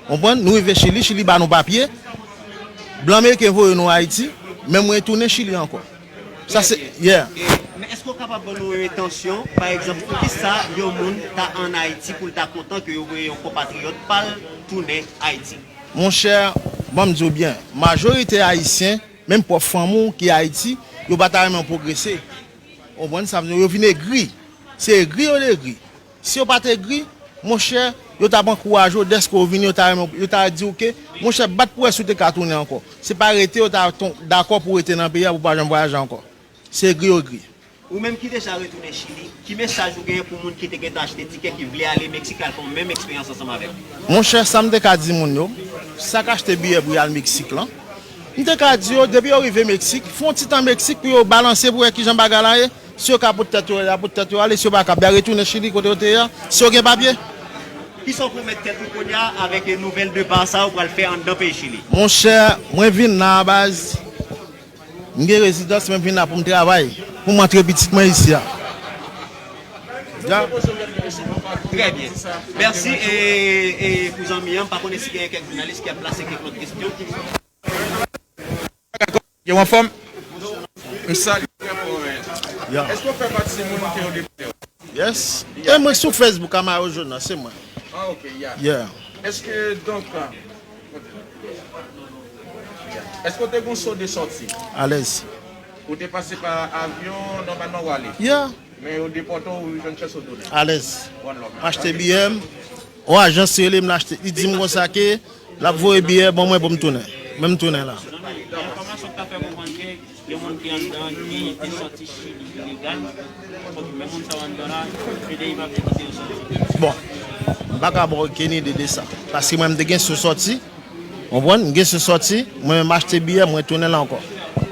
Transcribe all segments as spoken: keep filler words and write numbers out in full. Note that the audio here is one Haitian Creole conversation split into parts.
Konprann? Nou rive Chili, Chili ba nou papye. Blan meriken voye nou Ayiti, men mwen retounen Chili ankò. Sa se, yeah. E, men èske w kapab ban nou yon entansyon, pa egzanp, poukisa yon moun ta ann Ayiti pou l ta kontan ke yo voye yon konpatriyòt pa l tounen Ayiti? Monchè, ban m di w byen, majorite Ayisyen, menm pwòp fanmi w ki Ayiti, yo pa ta renmen w pwogrese. Ou konprann sa m di w? Yo vin egri. Se egri yo egri. Si yo pa t egri, monchè, yo t ap ankouraje w dèske w vini, yo ta renmen w, yo ta di w ke, monchè, bat pou wè si w te ka tounen ankò. Se pa rete yo ta ton-, dakò pou w rete nan peyi a, pou w pa janm vwayaje ankò. Se egri yo egri. Ou menm ki deja retounen Chili, ki mesaj ou genyen pou moun ki te gentan achte tikè, ki vle ale Meksik, al fè yon menm eksperyans ansanm avè w? Monchè, sa m te ka di moun yo, sa k achte biyè pou y al Meksik lan, m te ka di yo, depi yo rive Meksik, fè yon ti tan Meksik pou yo balanse pou wè kijan bagay la ye. Si yo ka pot tèt yo, y a pot tèt yo ale. Si yo pa kab, y a retounen Chili kote yo te ye a. Si yo gen papye. Kisa w pwomèt tèt ou kounye a avèk nouvèl depa sa ou pral fè anndan peyi Chili? Monchè, mwen vin la a baz. M gen rezidans, men m vin la pou m travay, pou m antre pitit mwen isi a. Trè byen. Mèsi, e, e pou zanmi an, m pa konnen si gen kèk jounalis ki ap plase kèk lòt kesyon. Yo anfòm? M salye. Trè fò, men. Yeah. Èske w fè pati de moun ke yo depote yo? Yes. E mwen sou Facebook, Amaro Jonas, se mwen. Ah, ok, yeah. Yeah. Èske, donk, èske w te gon so de sòti? Alèz. Ou te pase pa avyon, nòmalman w ale? Yeah. Men yo depòte w, ou jwenn chans ou tounen. Alèz. One love, man. M achte biyè m. On ajans rele m, l achte. Li di m konsa ke l ap voye biyè ban mwen pou m tounen. Men m tounen la. Enfòmasyon k ta fè konprann ke gen moun ki anndan ki te sòti Chili ilegal. Fòk menm moun sa yo anndan la, P D I pa vle kite yo sòti. Bon, m pa ka ba w okenn ide de sa. Paske mwen, m te gen sou sòti. Ou konprann? M gen sou sòti. Mwen menm, m achte biyè, mwen tounen la ankò.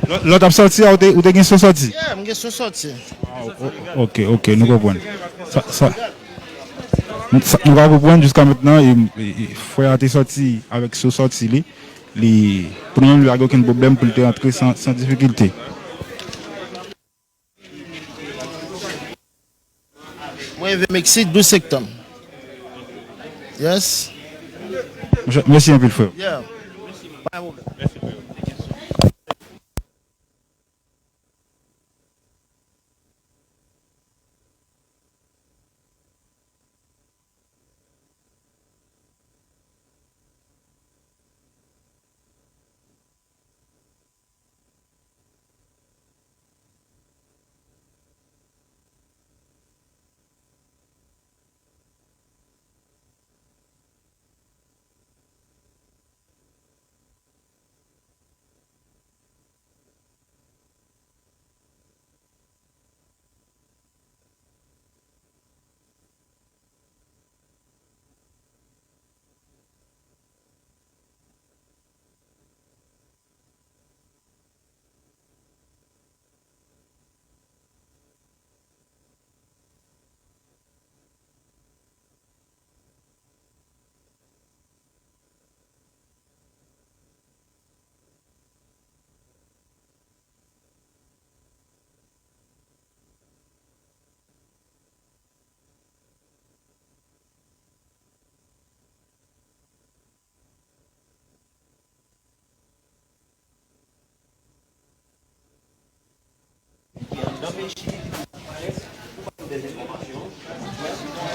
Lè, lè w t ap sòti a, ou te, ou te gen sou sòti? Yeah, m gen sou sòti. Ah, o-, ok, ok, nou konprann. Sa, sa, sa nou ka konprann jiska mentnan, e, e, e, frè a te sòti avèk so sòti li, li, pou nou menm, li pa gen okenn pwoblèm pou li te rantre san, san difikilte. Mwen rive Meksik douz septanm. Yes. Monchè, mèsi anpil, frè. Yeah. Pa gen pwoblèm. Ki anndan peyi Chili ki pou parèt pou ba nou dèz enfòmasyon,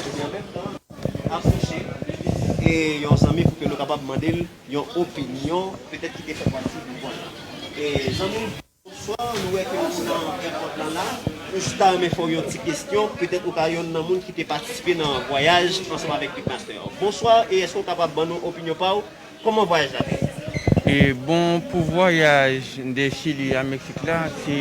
epi an menm tan, aproche e yon zanmi pou ke nou kapab mande l yon opinyon, petèt ki te fè pati de gwoup la. E zanmi m, bonswa, nou wè ke ou nan èpòt la la. Nou jis ta renmen fè w yon ti kesyon, petèt ou ka yonn nan moun ki te patisipe nan vwayaj ansanm avèk Big Master. Bonswa, e èske w kapab ban nou opinyon pa w? Kòman vwayaj la te ye? E bon, pou vwayaj de Chili a Meksik la, se,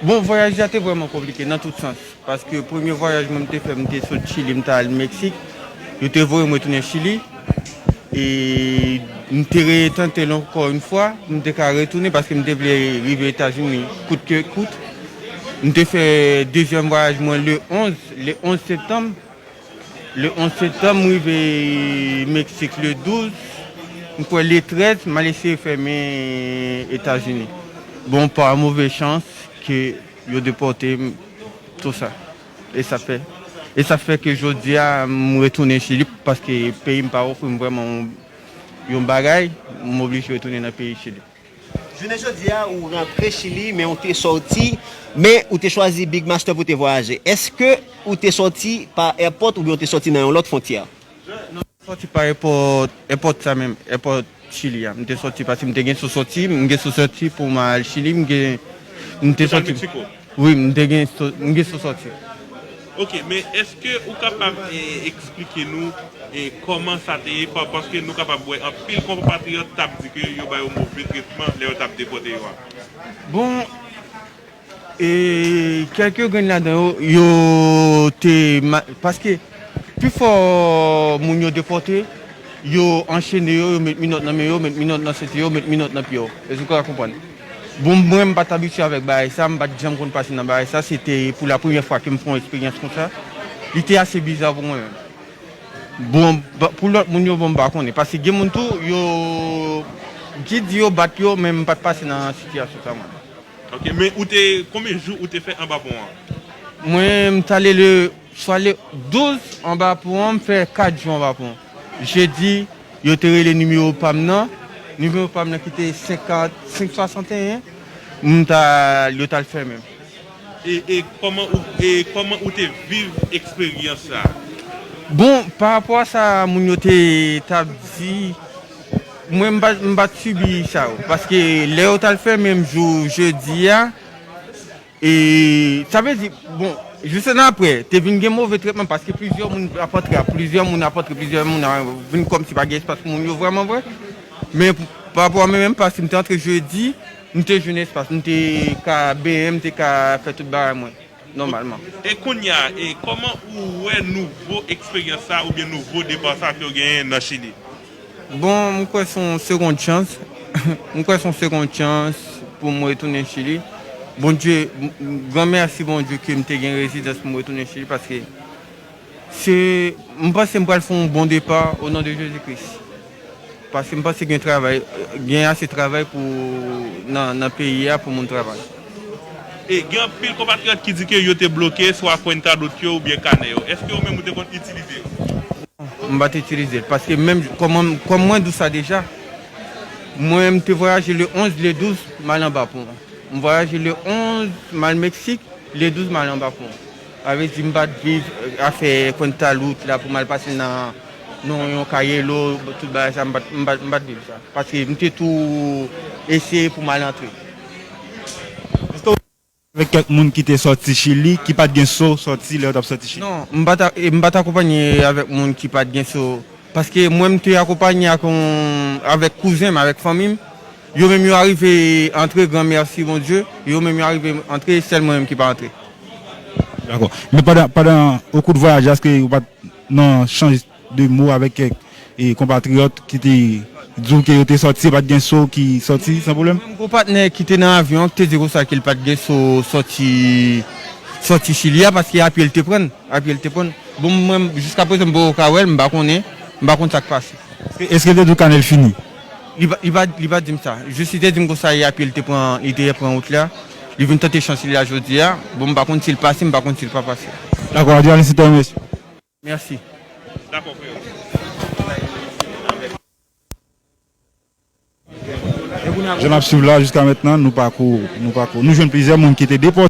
bon, vwayaj la te vrèman konplike nan tout sans. Paske premye vwayaj mwen m te fè, m te sot Chili, m t al Meksik. Yo te voye m retounen Chili. E m te retante l ankò yon fwa, m te ka retounen paske m te vle rive Etazini kout ke kout. M te fè dezyèm vwayaj mwen le onz, le onz septanm. Le onz septanm, m rive Meksik le douz. M kwè le trèz, m al eseye fèmen Etazini. Bon, pa move chans ke yo depòte m, tou sa. E sa fè, e sa fè ke jodi a, m retounen Chili paske peyi m pa ofri m vrèman yon, yon bagay, m oblije retounen nan peyi Chili. Jounen jodi a, ou rantre Chili, men ou te sòti, men ou te chwazi Big Master pou te vwayaje. Èske ou te sòti pa èpòt oubyen ou te sòti nan yon lòt fwontyè? Non, m sòti pa èpòt, èpòt sa menm, èpòt Chili a. M te sòti paske m te gen sou sòti, m gen sou sòti pou m al Chili, m gen, m te sòti. Wi, m te gen sou, m gen sou sòti. Ok, men èske ou kapab e, eksplike nou e, kòman sa te ye? Pa- Paske nou kapab wè anpil konpatriyòt t ap di ke yo ba yo move tretman lè yo t ap depòte yo a. Bon, e kèlke grenn ladan yo, yo te ma- paske pifò moun yo depòte, yo anchene yo, yo met minòt nan men yo, met minòt nan senti yo, met minòt nan pye yo. Èske w ka konprann? Bon, mwen, m pa t abitye avèk bagay sa, m pa t janm konn pase nan bagay sa, se te pou la premyè fwa ke m fè yon eksperyans konsa. Li te ase biza pou mwen menm. Bon, ba- pou lòt moun yo, bon, m pa konnen. Paske gen moun tou, yo, gid yo bat yo, men m pa t pase nan sitiyasyon sa mwen. Ok, men ou te, konbyen jou ou te fè anba pon an? Mwen, m t ale le, swa le douz anba pon an, m fè kat jou anba pon. Jedi, yo te rele nimewo pa m nan. Nimewo pa m nan ki te senkant, senk swasanteyen. M ta, yo t al fèmen m. E, e kòman ou, e kòman ou te viv eksperyans sa? Bon, pa rapò a sa moun yo te t ap di, mwen, m pa, m pa t sibi sa yo. Paske lè yo t al fèmen m jou jedi a, e sa vle di, bon, jis ann apre, te vin gen move tretman paske plizyè moun ap antre, plizyè moun ap antre, plizyè moun ap vin kòmsi pa gen espas pou moun yo vrèman vre. Men pou- pa rapò a mwen menm, paske m te antre jedi, m te jwenn espas, m te ka benyen, m te ka fè tout bagay mwen nòmalman. E kounye a, e kòman ou wè nouvo eksperyans sa oubyen nouvo depa sa ke w genyen nan Chili? Bon, m kwè se yon segond chans. M kwè se yon segond chans pou m retounen Chili. Bondye, m- m- gran mèsi Bondye ke m te gen rezidans pou m retounen Chili paske se, m panse m pral fè yon bon depa o non de Jezi Kris. Paske m panse gen travay, gen ase travay pou nan, nan peyi a pou moun travay. E gen anpil konpatriyòt ki di ke yo te bloke swa kwenta dot yo oubyen kanè yo. Èske ou menm ou te konn itilize yo? M pa t itilize l, paske menm kòm, kòm mwen di w sa deja, mwen m te vwayaje le onz, le douz, m al anba pon an. M vwayaje le onz, m al Meksik, le douz, m al anba pon an. Sa vle di m pa t viv afè kwenta dot la pou m al pase nan, nan yon kayelo, tout bagay sa, m pa t, m pa t, m pa t viv sa. Paske m te tou eseye pou m al antre. Avèk kèk moun ki te sòti Chili, ki pa t gen so sòti lè yo t ap sòti Chili? Non, m pa t a- e m pa t akonpanye avèk moun ki pa t gen so. Paske mwen, m te akonpanye ak yon, avèk kouzen m, avèk fanmi m. Yo menm, yo arive antre, gran mèsi Bondye. Yo menm, yo arive antre, sèl mwen menm ki pa antre. Dakò. Men pandan, pandan, au cours de voyage, èske ou pa t nan chanj de mo avèk kèk e konpatriyòt ki te di w ke yo te sòti, yo pa t gen so ki sòti san pwoblèm? Mwen, m gon patnè ki te nan avyon an ki te di konsa ke l pa t gen so sòti, sòti Chili a, paske a pye l te pran l, a pye l te pran l. Bon, mwen, jiskaprezan, m poko ka wè l, m pa konnen, m pa konn sa k pase. Èske, èske l te di w kanè l fini? Li pa, li pa, li pa di m sa. Jis li te di m konsa, e a pye l te pran, li te pran wout la. Li vin tante chans li la jodi a. Bon, m pa konn si l pase, m pa konn si l pa pase. Dakò, Adrian, se te yon mesye. Mèsi. Dakò, frè. Jan n ap swiv la, jiska mentnan, nou pako, nou pako, nou jwenn plizyè moun ki te depòte.